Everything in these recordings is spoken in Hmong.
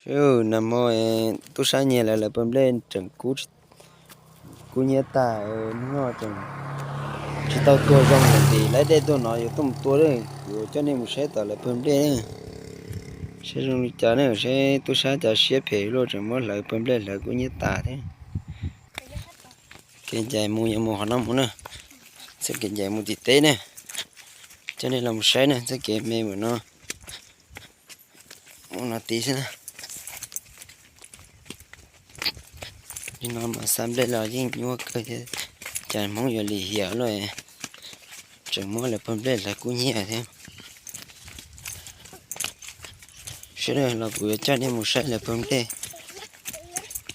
Nag hmo tub sab nyiag lawv lawv pawg nplej tseem kub hnyiab tag, hnub no tseem tsis tau tuag zoo, yog tim lawv dej tuaj no yuav tuaj mus tua, kuv yuav coj nej mus saib tom lawv pawg nplej, saib zoo li cas na, saib tub sab cas siab phem luaj tseem muab hlawv pawg nplej hlawv kub hnyiab tas thiab. Kev ncaim mus yuav mus qhov no mus na, txoj kev ncaim mus tim teb na, coj nej los mus saib na, txoj kev me mus no, mus no tid xwb na. Li no mas xa nplej los yeej nyuaj kawg thiab, cas Hmoob yuav lim hiam luaj, tseem muab lawv pawg nplej hlawv kub hnyiab thiab. Sawv daws los kuv yuav coj nej mus saib lawv pawg nplej,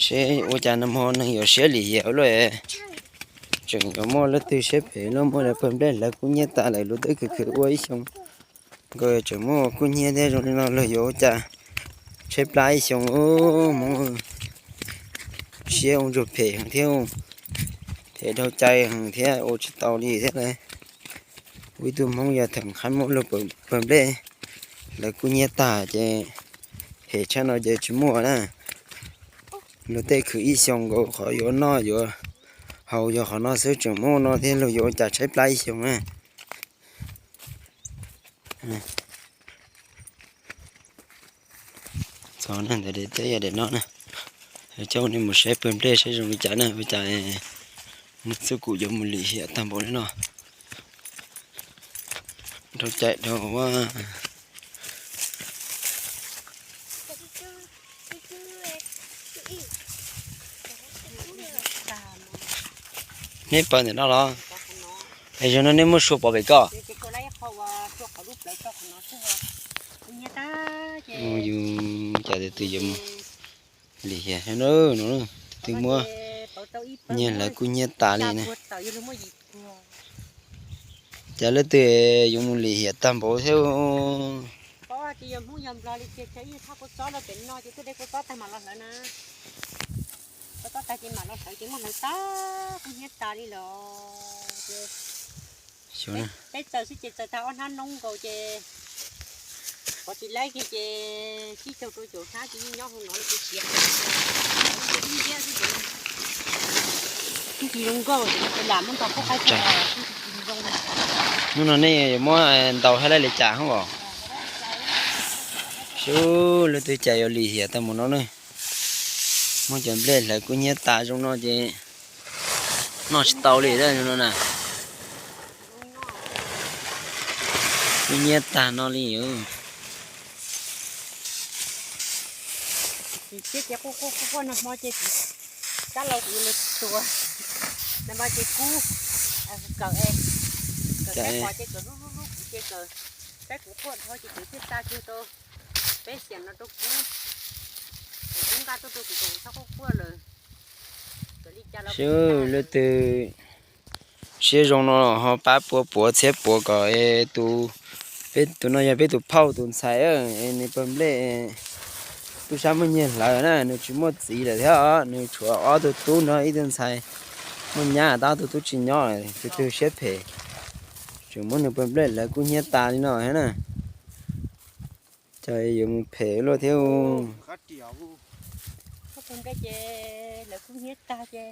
seb ua cas nag hmo neeg yuav siab lim hiam luaj, tseem yuav muaj leej twg siab phem luaj muab lawv pawg nplej hlawv kub hnyiab tas lawm, luag twb khwv khwv ua ib xyoo nkaus tseem muab ua kub hnyiab thiab. Zoo li no luag yuav ua cas tshaib plab ib xyoo, Hmoob siab ua ntsuag phem heev thiab, phem dhau cai heev thiab ua tsis tau li thiab lauj. Ua ib tug Hmoob yog theem qhab muab luag pawg nplej hlawv kub hnyiab tag ces phem tshaj no ces tsis muaj na. Luag tej khwv ib xyoo nkaus qhov yuav noj yuav haus yog qhov no xwb tseem muaj no thiab, luag yuav ua cas tshaib plab ib xyoo na. Txog na, ntawm daim teb yog daim no na. Coj nej mus saib pawg nplej saib zoo li cas na, ua cas txuj kum yuav mus lim hiam tag npaum li no. Dhau cai dhau. Neb pawg ntawm no los? Es zaum no neb muab sua pov pem ko. Yus cas tus twg yuav mus lim hiam no, tus twg muab nyiag hlawv kub hnyiab tas li na. Cas leej twg yuav mus lim hiam tag npaum thiab. Peb txaws xwb ces txaws tag ob hnab noob nkaus ces qhov tsis laib kiag ces sib caug rau caum hnab ces yeej nyob hauv no ces siav. Hnub no nej yuav muab ntaus hab laij li cas hab os? Sub, leej twg cas yuav lim hiam tag mus no ne. Muab cov nplej hlawv kub hnyiab tas zoo no ces noj tsis tau li zoo no na. Kub hnyiab tag no li. Siab ces quaj quaj quaj quaj nag hmo ces kuv, kab laus kuv yuav lawv tuag. Nag hmo ces kub, kawm, kawm saib qos ces kawm hlub hlub hlub kuv ces kawm, saib kuv quaj dhau ces kawm thiaj xa kiag rau peb xiam no rau kub. Kub nqa tuaj rau kuv, kuv txhob quaj quaj lawm. Kawm li cas los leej twg siab zoo no ho pab pua puav txhiab puav kom tus, peb tus no yog peb tus phauj tus ntxhais, nws pawg nplej tub sab muab nyiag hlawv na, nws tsis muaj txiv lawm thiab os, nws tshuav ob tug tub nrog ib tug ntxhais, muaj nyab tab tus tub tsis nyob, tus twg siab phem, tseem muab nws pawg nplej hlawv kub hnyiab tas li no thiab na. Cas yuav mus phem luaj thiab. Pawg nplej ces hlawv kub hnyiab tag ces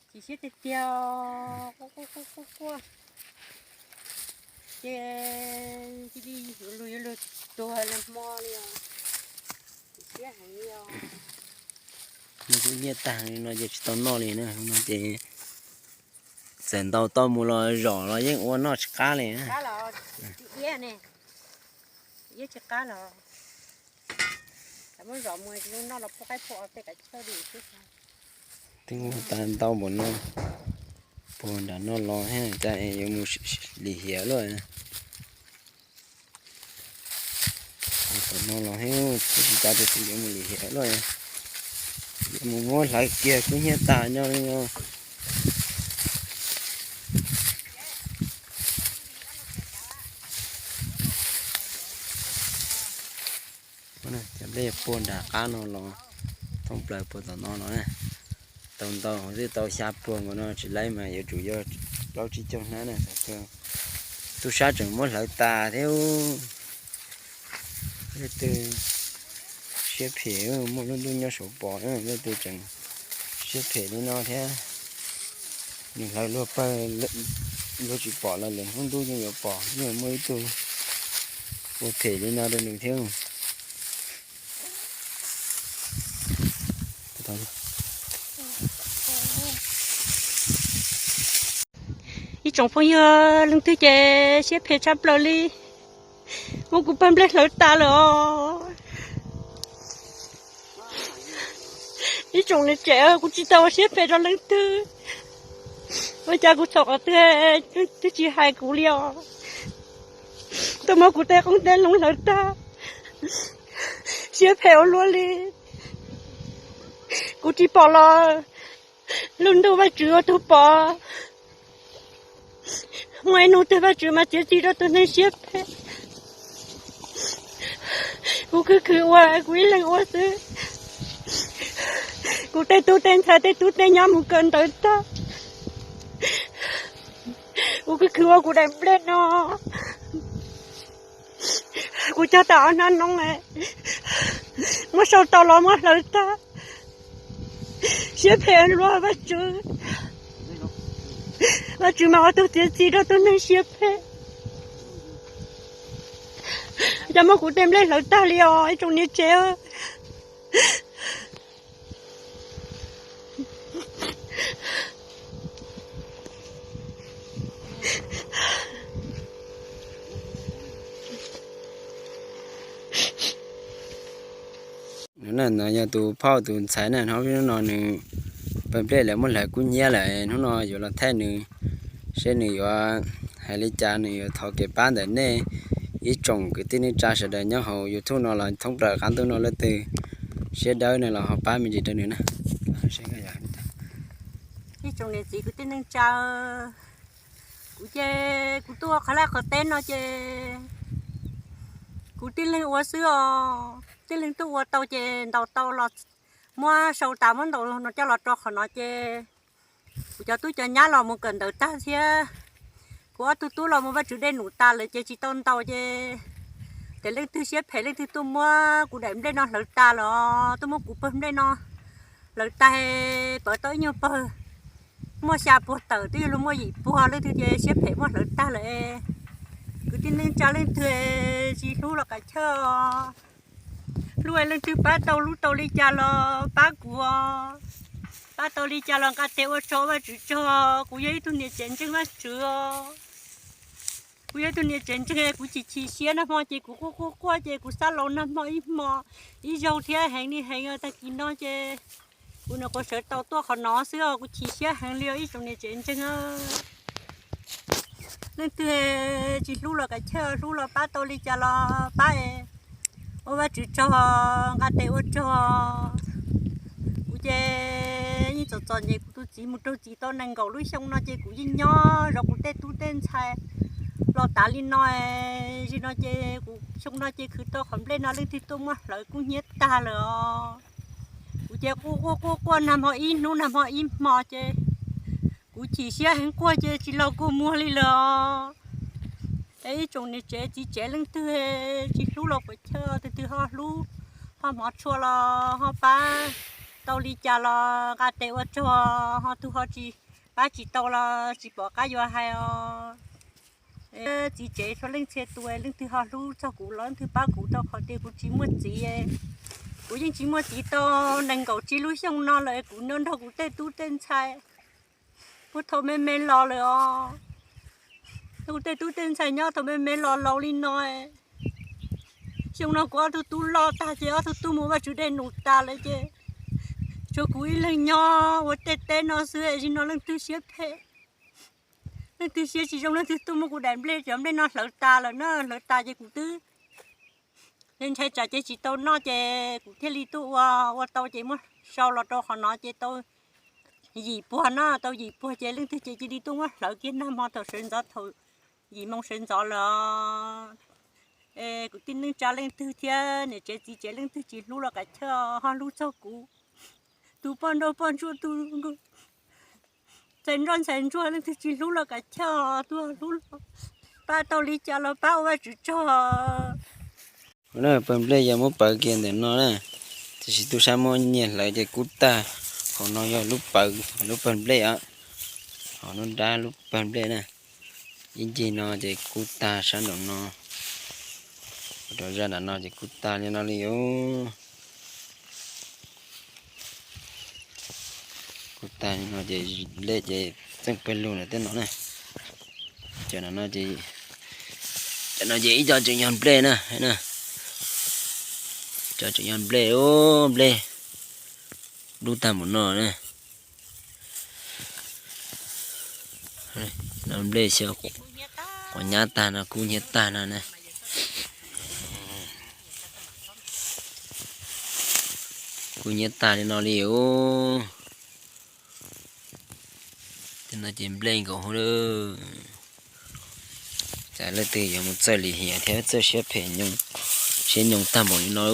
chim siab tiag tiag, quaj quaj quaj quaj quaj. Ces cia li yuav luag yuav luag tuag nag hmo li os. Chim siab heev li os. Kub hnyiab tag li no ces tsis tau noj li na, no ces txawm ntaus tau mus los zom los yeej ua noj tsis qab li. Iab tsis qab los, muab zom mus noj los pub qaib pub os tej kav chawj li. Twb ua tau ntau npaum no, puag nram no los thiab cas yuav mus lim hiam luaj. Ua tau no los thiab, tsis tas tus twg yuav mus lim hiam luaj, yuav mus muab hlawv kiag kub hnyiab tas nyob li no. Cov nplej puag nram qab no los thoob plaws puag tom no los na, tau ntau hauv twb tau xya puag nkaus no, tsis laib mas yuav tsum yog plaub tsib caug hnab na. Tub sab tseem muab hlawv tas thiab. Leej twg Siab phem, muaj lub ntuj nyob saum pom, leej twg tseem siab phem li no thiab. Nws hlawv luag pawg, luag tsis pom los lwm hnub ntuj yeej yuav pom, yeej yuav muaj ib tug ua phem li no rau nws thiab. Ib tsoom phooj ywg, leej twg ces siab phem tshaj plaws li, muab kuv pawg nplej hlawv tas lawm os. Ib tsoom niam tsev, kuv tsis tau ua siab phem rau leej twg, ua cas kuv txhaum qhov twg, twb tsis hais kuv li os. Tuaj muab kuv tej qoob tej loo hlawv tag, siab phem ua luaj li. Kuv tsis pom los lub ntuj Vajtswv ua tug pom. Muaj ib hnub twg Vajtswv mas txiav txim rau tus neeg siab phem. Kuv khwv khwv ua, kuv ib leeg ua xwb. Kuv tej tub tej ntxhais tej tub tej nyab mus kawm ntawv tag. Kuv khwv khwv ua kuv daim nplej no. Kuv cog tas ob hnab noob, muab sau tau los muab hlawv tag. Siab phem luaj Vajtswv. Vajtswv mas ua tug txiav txim rau tus neeg siab phem. Cas muab kuv tej nplej hlawv tag li os ib tsoom niam tsev. No yog tus phauj tus ntxhais na, hnub no nws pawg nplej lawv muab hlawv kub hnyiab lawm, hnub no yuav los thaij nws seb nws yuav hais li cas, nws yuav thov kev pab ntawm nej ib tsoom kwv tij neej tsa sawv daws nyob hauv YouTube no los thoob plaws qab ntuj no leej twg siab dawb no los ho pab me ntsis rau nws na. Ib tsoom niam txiv kwv tij neej tsa, kuv ces kuv tuaj ua qhov laj qhov teb no ces kuv tib leeg ua xwb os, tib leeg tuaj ua tau ces ntaus tau los muab sau tas muab ntaus no coj los rau qhov no ces kuv cov tub cov nyab los mus kawm ntawv tag thiab, kuv ob tug tub los mus Vajtswv dej num tas lawm ces tsis tau ntaus ces, ces leej twg siab phem leej twg tuaj muab kuv daim nplej no hlawv tas los tuaj muab kuv pawg nplej no hlawv tas, pawv tau ib nyuag pawg muaj xya puag tawm twb yuav luag muaj yim puag, leej twg ces siab phem muab hlawv tag lawm. Kwv tij neej tsa leej twg tsis hlub los kav chawj os. Hlub leej twg pab tau hlub tau li cas los pab kuv os. Pab tau li cas los nqa tes ua tsaug Vajtswv tsaug, kuv yog ib tug niam tsev ntseeg Vajtswv os. Kuv yog ib tug niam tsev ntseeg, kuv chim chim siab nag hmo ces kuv quaj quaj quaj ces kuv xav laus nag hmo ib hmo ib zaug thiab heev li heev tag kis no ces kuv nyuam qhuav sawv tau tuaj qhov no xwb os, kuv chim siab heev li os ib tsoom niam tsev ntseeg. Leej twg tsis hlub los kav chawj, hlub los pab tau li cas los pab, ua Vajtswv tsaug, nqa tes ua tsaug. Kuv ces yeej txom txom nyem, kuv tus txiv mus raug txiv tau nees nkaum lub xyoo no ces kuv yeej nyob zov kuv tej tub tej ntxhais los tas li no. Zim no ces kuv xyoo no ces khwv tau qhov nplej no leej twg tuaj muab hlawv kub hnyiab tag lawm os. Kuv ces quaj quaj quaj quaj nag hmo ib hnub nag hmo ib hmo ces kuv chim siab heev quaj ces tsis laus kua muag li lawm os. Es ib tsoom niam tsev txiv tsev leej twg tsis hlub los puas chawj, tus twg ho hlub ho hmov tshua los ho pab tau li cas los nqa tes ua tsaug, ho tus ho tsis pab tsis tau los tsis pom qab yuav hais os. Txiv tsev txhua leej txhia tus leej twg ho hlub txog kuv los leej twg pab kuv tau qhov tias kuv tsis muaj txiv. Kuv yeej tsis muaj txiv tau nees nkaum tsib lub xyoo no lawm, kuv nyob nrog kuv tej tub tej ntxhais puag thaum me me los lawm os. Kuv tej tub tej ntxhais nyob thaum me me los laus li no. Xyoo no kuv ob tug tub loj tag ces ob tug tub mus Vajtswv dej num tas lawm ces tshuav kuv ib leeg nyob ua tej teb no xwb, zim no leej twg siab phem, leej twg siab tsis zoo leej twg tuaj muab kuv daim nplej, cov nplej no hlawv tas lawm na, hlawv tas ces kuv twb ntshai tsam ces tsis tau noj ces kuv thiaj li tuaj ua, ua tau ces muab sau los rau qhov no ces tau yim puag no, tau yim puag ces leej twg ces cia li tuaj muab hlawv kiag nag hmo thaum sawv ntxov thaum yim moo sawv ntxov lawm. Kuv tij neej tsa leej twg thiab niam tsev txiv tsev leej twg tsis hlub los kav chawj ho hlub txog kuv. Tus poj nrauj poj ntsuam tus ntxhais nroj ntxhais ntsuag leej twg tsis hlub los kav chawj, tus hlub los pab tau li cas los pab ua Vajtswv tsaug. Pawg nplej yog muab pawv kiag ntawm no na. Tiam sis tub sab muab nyiag hlawv ces kub tag. Hauv no yog lub pawg, lub pawg nplej os, hauv lub nrab lub pawg nplej na. Ib ncig no ces kub tag sab nraum no, rau zaj nram no ces kub tag li no li os. Kub tag li no ces nplej ces txeej pawg lug ntawm tej no na. Cov no ces, cov no ces ib co tseem yog nplej na, cov tseem yog nplej, nplej dub tag npaum no na. No nplej xyov quav nyab tag no kub hnyiab tag no na. Kub hnyiab tag li no li os. Tej no ces nplej nkaus hauv lawm. Cas leej twg yuav mus txawj lim hiam thiab txawj siab phem, siab nyoos tag npaum li no.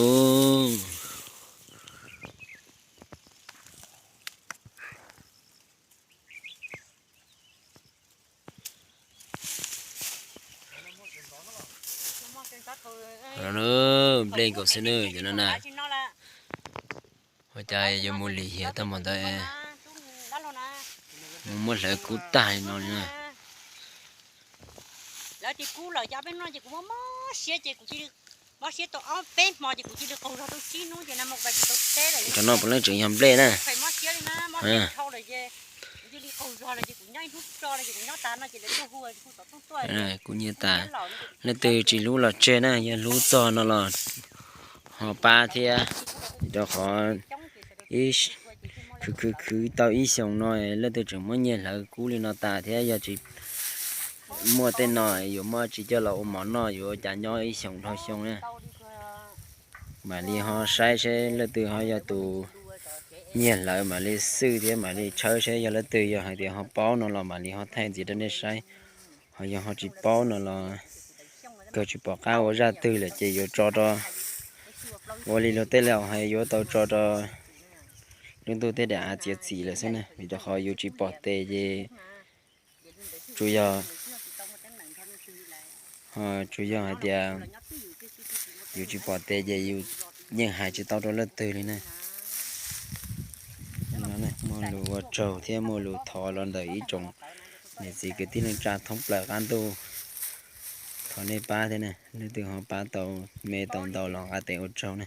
Nplej nkaus xwb na, cov no na. Ua cas yuav mus lim hiam tag npaum ntawd, mus muab hlawv kub tag li no li na. Lawv tias kub lawm ces peb no ces kuv mob mob siab ces kuv cia li mob siab tau ob peb hmo ces kuv cia li qaug zog tau tsib hnub ces na mus pais tsis tau teb lawm. Cov no puav leej tseem yog nplej na. Mob siab li na, mob siab dhau lawm ces kuv cia li qaug zog lawm ces kuv nyob ib hnub tso lawm ces kuv nyob tas no ces lawv tuaj hu kuv tom tuaj. Kub hnyiab tas, leej twg tsis hlub los tseg na, yog hlub txog no los ho pab thiab. Rau qhov ib khwv khwv khwv tau ib xyoos no leej twg tseem muab nyiag hlawv kub li no tas thiab yog tsis muaj tej no yuav muab tsis coj los ua mov noj yuav ua cas nyob ib xyoos dhau xyoo na. Mam li ho saib seb leej twg ho yog tus nyiag hlawv mam li xwj thiab mam li tshawb seb yog leej twg yog hais tias ho paub no los mam li ho thaij ntxiv rau nej saib. Ho yog ho tsis paub no los kawg tsis pom qab ua zaj twg lawm ces yuav tso rau, ua li luag tej laus hais yuav tau tso rau lub ntuj tej daim av txiav txim lawm xwb na, vim rau qhov yus tsis pom tes ces tsuas yog, tsuas yog hais tias yus tsis pom tes ces yus yeej hais tsis tau rau leej twg li na. Muaj lus ua tsaug thiab muaj lus thov los ntawm ib tsoom niam txiv kwv tij neej tsa thoob plaws qab ntuj, thov nej pab thiab na, leej twg ho pab tau me tau ntau los nqa tes ua tsaug na.